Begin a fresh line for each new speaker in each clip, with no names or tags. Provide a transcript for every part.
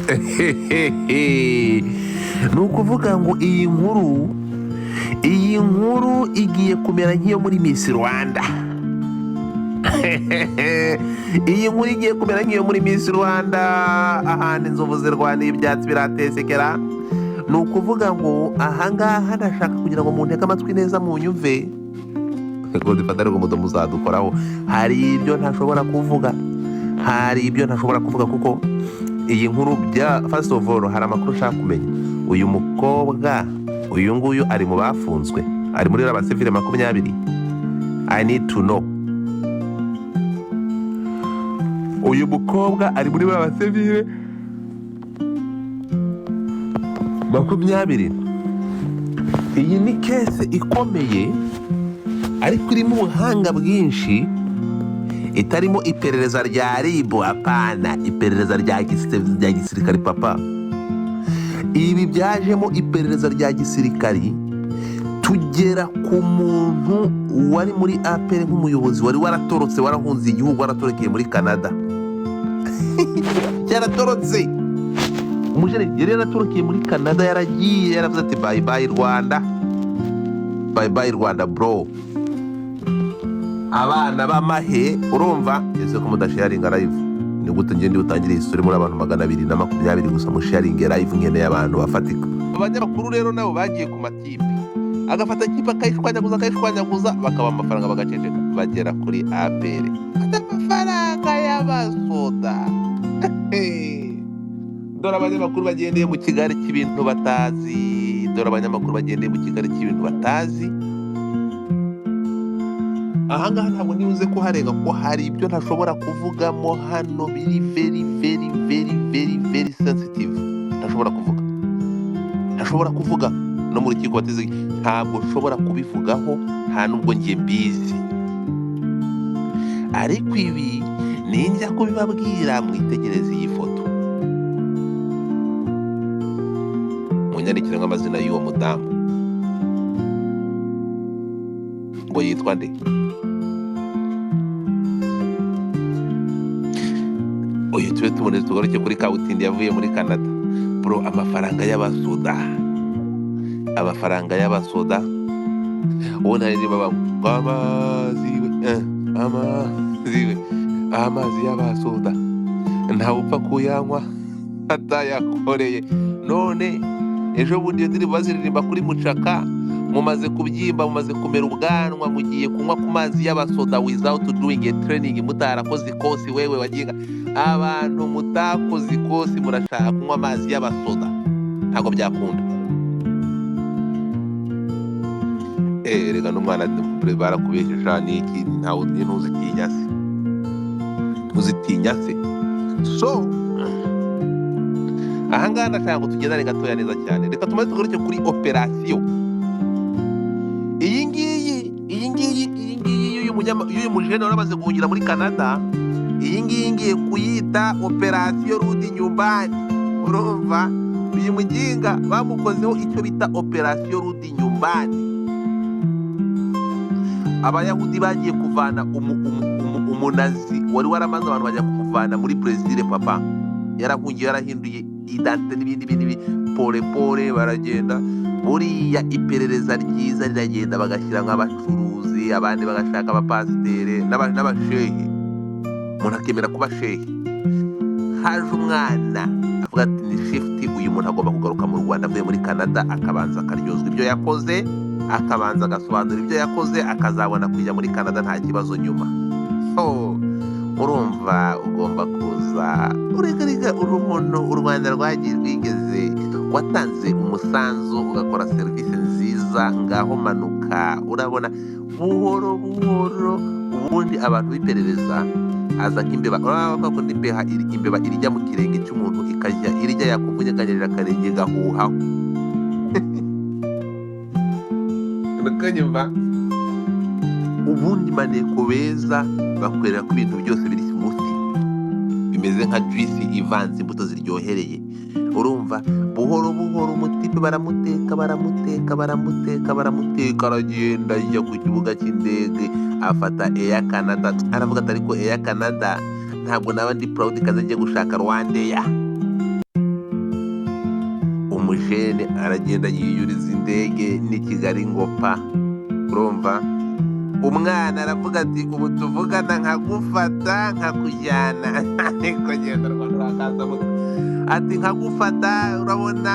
Ni ukuvuga ngo iyi nkuru igiye kumera nk'iyo muri Miss Rwanda. Iyi nkuru igiye kumera nk'iyo muri Miss Rwanda, ahantu inzovu zirwaniye ibyatsi biratesekera. Ni ukuvuga ngo ahangaha ndashaka kugira ngo muntege amatwi neza, munyumve ngo dufate ngo muzadukoraho. Hari ibyo ntashobora kuvuga, hari ibyo ntashobora kuvuga, kuko iyi nkuru bya, first of all, hari amakuru ushaka kumenya. Uyu mukobwa, uyu nguyu ari mu bafunzwe, ari muri abasivile 20. I need to know, uyu mukobwa ari muri ba basivile 20. Iyi ni case ikomeye, ariko irimo ubuhanga bwinshi, itarimo iperereza rya RIB, apana iperereza rya gisirikari papa. Ibi byajemo iperereza rya gisirikari, tugera ku muntu wari muri APR nk'umuyobozi, wari waratorotse, warahunze igihugu, waratorokeye muri Canada. Yaratorotse, umujene yari yaratorokeye muri Canada, yaragiye, yaravuze ati: "Bye bye Rwanda, bye bye Rwanda bro." Abana b'amahe, urumva ese ko mudasharinga live? Ni gute ngende utangire iyi story muri abantu 220 gusa? Musharinge live, nkeneye abantu bafatika. Abanyamakuru rero nabo bagiye ku makipe, agafata ikipe akayishwanyaguza, akayishwanyaguza, bakaba amafaranga, bagaceceka. Bagera kuri APR, fata amafaranga y'abasoda. Dore abanyamakuru bagendeye mu kigali cy'ibintu batazi, dore abanyamakuru bagendeye mu kigali cy'ibintu batazi. Ahangaha ntabwo nibuze kuharenga, kuko hari ibyo ntashobora kuvugamo hano biri very very very very very sensitive. Ntashobora kuvuga, ntashobora kuvuga no mu rukiko bateze, ntabwo nshobora kubivugaho, nta nubwo njye mbizi. Ariko ibi ninjya kubibabwira, mwitegereze iyi foto, munyandikire nk'amazina y'uwo mudamu ngo yitwa nde. Uyu tube tubone, tugaruke kuri kabutindi yavuye muri Canada bro. Amafaranga y'abasoda, amafaranga y'abasoda, ubundi hari niba banywa amazi we, amazi we, amazi y'abasoda ntawe upfa kuyanywa atayakoreye. None ejo bundi iyo ndirimbo baziririmba kuri mucaka, mumaze kubyimba, mumaze kumera ubwanwa, mugiye kunywa ku mazi y'abasoda without doing a training, mutarakoze ikosi. Wewe waginga abantu mutakoze ikosi, murashaka kunywa amazi y'abasoda, ntabwo byakunda. Rega n'umwana barakubesheje niki? Ntawe ntuzitinya se, ntuzitinya se? So ahangaha ndashaka ngo tugendane gatoya neza cyane. Reka tumaze tugaruke kuri operasiyo iyi ngiyi, iyi ngiyi, iyi ngiyi y'uyu mujene wari amaze guhungira muri Canada. Iyi ngiyi ngiye kuyita operasiyo rudi nyumbani. Urumva uyu muginga bamukozeho icyo bita operasiyo rudi nyumbani. Abayahudi bagiye kuvana umunazi wari waramaze abantu, bajya kumuvana muri Brezil papa, yarahungiye, yarahinduye identité n'ibindi bindi, pole pole baragenda. Buriya iperereza ryiza riragenda, bagashyira nk'abacuruzi, abandi bagashaka abapasiteri n'abashehe, umuntu akemera kuba shehe. Haje umwana avuga ati: "Ni shifuti, uyu muntu agomba kugaruka mu Rwanda avuye muri Canada, akabanza akaryozwa ibyo yakoze, akabanza agasobanura ibyo yakoze, akazabona kujya muri Canada nta kibazo nyuma." So urumva ugomba kuza urega uri umuntu u Rwanda rwagiye rwigeze, watanze umusanzu, ugakora serivisi nziza, ngaho manuka. Urabona buhoro buhoro ubundi abantu b'iperereza aza nk'imbeba. Urabona ko imbeba irijya mu kirenge cy'umuntu, ikajya irijya, yakuvunyeganyerera akarenge gahuhaho. Uranyumva? Ubundi maneko beza bakwereka ko ibintu byose biri smooth, bimeze nka juice ivanze imbuto ziryohereye. Urumva buhoro buhoro umutipe baramuteka, baramuteka, baramuteka, baramuteka, aragenda ajya ku kibuga cy'indege, afata Air Canada, aravuga ati: "Ariko Air Canada ntabwo naba ndi proud, kaze njye gushaka RwandAir." Umujene aragenda yiyuriza indege n'i Kigali ngo pa. Urumva umwana aravuga ati: "Ubu tuvugana nkagufata nkakujyana." Ariko genda Rwanda, urakaza mutwe. Ati: "Nkagufata, urabona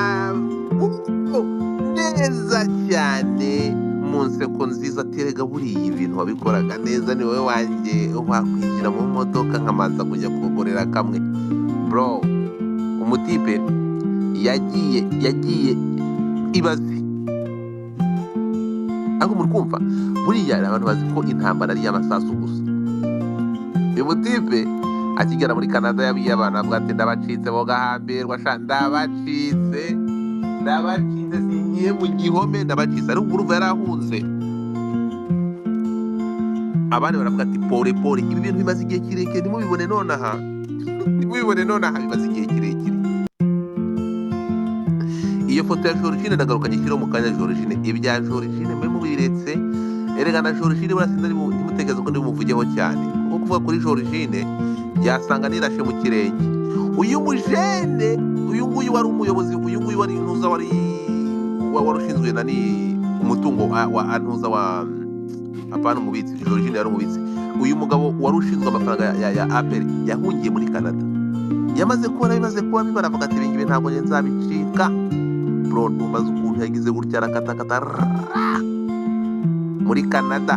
neza cyane." Mu nseko nziza ati: "Erega buriya ibintu wabikoraga neza, ni wowe wanjye, wakwigira mu modoka nkamanza kujya kugurira kamwe." Bro, umutipe yagiye ibaze. Ariko muri kumva, buriya abantu bazi ko intambara ari iy'amasasu gusa. Uyu mutipe akigera muri Canada yabwiye abantu, avuga ati: "Ndabacitse bogahambirwa sha, ndabacitse, ndabacitse, singiye mu gihome, ndabacitse." Ariko urumva yari ahunze. Abandi baravuga ati: "Pole pole, ibi bintu bimaze igihe kirekire, ntimubibone nonaha, ntimubibone nonaha, bimaze igihe kirekire." Iyo foto ya Georgine ndagaruka nyishyireho mu kanya. Georgine, ibya Georgine mbe mubiretse. Erega na Georgine buriya sinari ntimutekereze ko ndibumuvugeho cyane, kuko kuvuga kuri Georgine byasanga nirashe mu kirenge. Uyu mujene, uyu nguyu wari umuyobozi, uyu nguyu wari intuza, wari ushinzwe na ni umutungo wa antuza wa, apana umubitsi, Georgine yari umubitsi. Uyu mugabo wari ushinzwe amafaranga ya APR yahungiye muri Canada. Yamaze kubona bimaze kuba bibi, aravuga ati: "Ibi ngibi ntabwo njye nzabicika." Bro, ntumaze ukuntu yagize gutya arakatakata rrrr, muri Canada.